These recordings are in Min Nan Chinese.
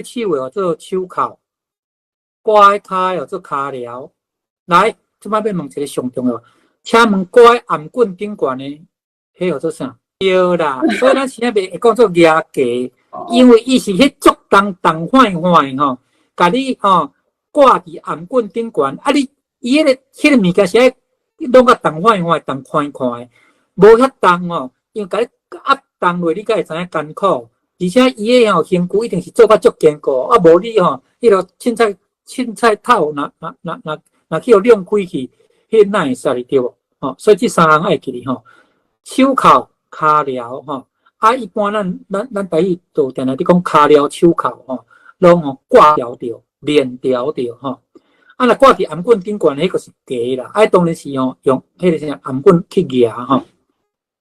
手的做手銬，掛佇跤的做跤鐐。來，這擺欲問一个上重要，請問掛佇頷頸頂懸的，彼號做啥？對啦，所以咱現在袂會講做蜈軍，因為伊是彼足重重晃晃吼，共你吼掛佇頷頸頂懸，啊你伊彼个物件是愛攏較重晃晃，重寬寬的，無遐重吼，因為共你壓重落，你才會知影艱苦。而且伊的吼身軀一定是做甲足堅固，啊無你吼，彼个凊彩凊彩透，若若若若去予弄開去，彼哪會使哩對無？吼，所以這三項愛記哩吼，手銬、跤鐐吼，啊一般咱台語就定定佇講跤鐐手銬吼，攏吼掛牢著、鏈條著吼。啊若掛佇頷頸頂懸，彼個是軍啦，啊當然是吼用彼个啥頷頸去蜈吼。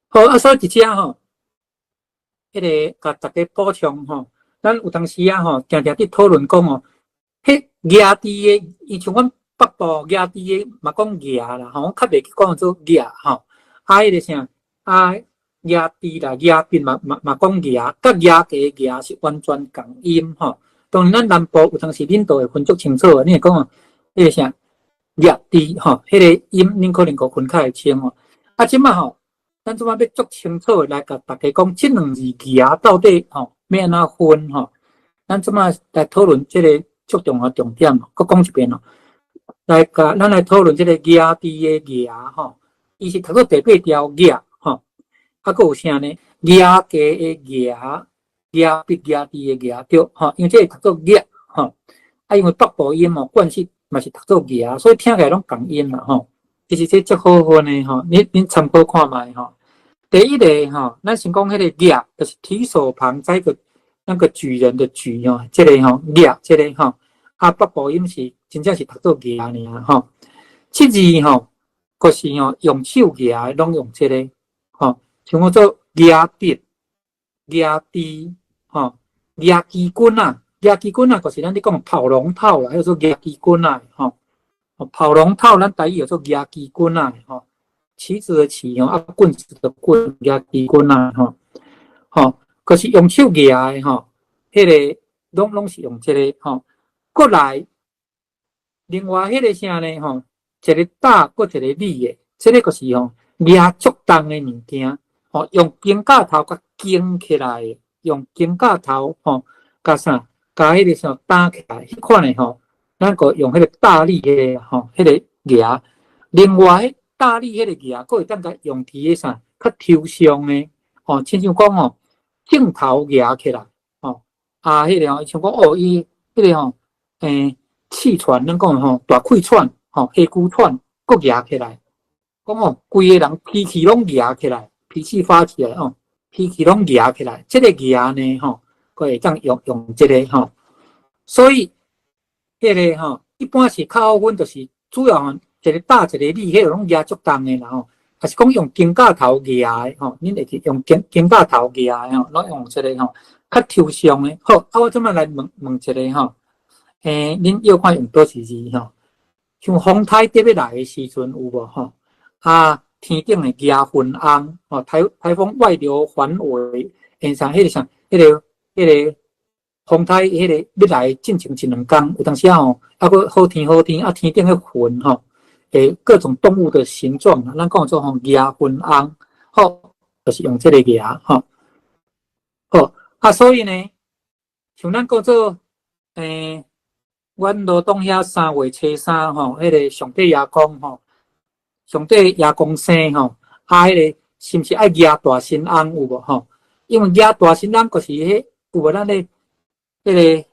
好，啊所以佇遮吼，彼个共大家補充吼，咱有當時啊吼，定定佇討論講吼，彼蜈豸的，伊像阮北部蜈豸的嘛講蜈啦吼，較袂去講做蜈吼，啊彼个啥啊蜈豸啦，蜈筆嘛講蜈，佮蜈軍蜈是完全仝音吼。當然咱南部有當時恁都會分足清楚的，你會講哦，彼個啥蜈豸吼，彼个音恁可能閣分較會清吼。啊，這擺吼，咱這擺欲足清楚來共大家講，這兩字蜈到底吼欲按怎分吼？咱這擺來討論這个足重要重點，閣講一遍哦。來共咱來討論這个蜈豸的蜈吼，伊是讀做第八調蜈吼，啊，閣有啥呢？蜈軍的蜈，蜈筆蜈豸的蜈對吼，因為這个讀做蜈吼，啊，因為北部音哦，慣勢嘛是讀做蜈，所以聽起來攏仝音啦吼。其實這足好分的吼，恁參考看覓吼。第一个吼，咱先講彼个蜈，就是提手旁加一個那個舉人的舉吼，這个吼蜈，這个吼，啊北部音是真正是讀做蜈爾吼。這字吼，閣是吼用手蜈的，攏用這个吼，像講做蜈筆、蜈豸吼、蜈支棍仔，蜈支棍仔，就是咱咧講跑龍套啦，叫做蜈支棍仔吼。跑龍套，咱台語叫做蜈支棍仔吼，旗子的旗吼，啊棍子的棍，蜈支棍仔吼，吼，閣是用手蜈的吼，彼个攏是用這个吼。過來，另外彼个啥呢吼，一个大閣一个米的，這个就是吼蜈足重的物件，吼，用肩胛頭共肩起來的，用肩胛頭吼，共啥，共彼个啥擔起來，彼款的吼。咱閣用彼个大力的吼，彼个蜈。另外，大力彼个蜈，閣會當共用佇彼啥較抽象的，吼，親像講吼，鏡頭蜈起來，吼，啊，彼个吼，像講哦，伊彼个吼，氣喘，咱講吼，大氣喘，吼，氣鼓喘，閣蜈起來，講哦，規个人脾氣攏蜈起來，脾氣發起來，哦，脾氣攏蜈起來，這个蜈呢，吼，閣會當用這个吼，所以。彼个吼，一般是較好分，就是主要吼，一个大一个米，彼个攏蜈足重的啦吼，抑是講用肩胛頭蜈的吼，恁會記用肩胛頭蜈的吼，攏用這个吼，較抽象的。好，啊，我這擺來問問一个吼，恁要看用佗一字吼？像風颱特欲來的時陣有無吼？啊，天頂的蜈雲翁吼，颱風外流環圍，現啥？彼个啥？彼个風颱彼个欲來進前一兩工，有當時啊吼，猶閣好天好天，啊天頂彼雲吼，各種動物的形狀，咱講做吼蜈雲翁，好，就是用這个蜈吼。好，啊，所以呢，像咱講做，阮羅東遐3月初3吼，彼个上帝爺公吼，上帝爺公生吼，啊，彼个是毋是愛蜈大神翁有無吼？因為蜈大神翁就是彼有無咱咧？彼个欲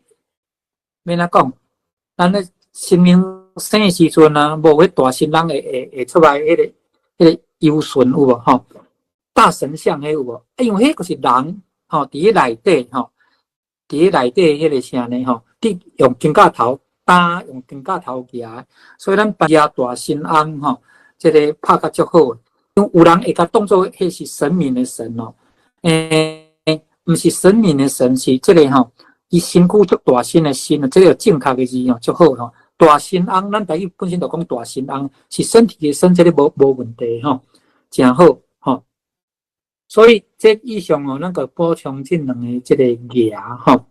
按怎講？咱咧神明生的時陣啊，無彼大神翁會出來，彼个遊巡有無吼？大神像彼有無？啊，因為彼個是人吼，佇彼內底吼，佇彼內底彼个啥呢吼？佇用肩胛頭擔，用肩胛頭蜈，所以咱蜈大神翁吼，這个拍甲足好。因為有人會共當做彼是神明的神哦，毋是神明的神，是這个吼。伊身軀足大身的身啊，這个正確的字吼，足好吼。大神翁，咱台語本身就講大神翁，是身體的身，這个無問題吼，誠好吼。所以這以上哦，咱閣補充這兩个這个蜈吼。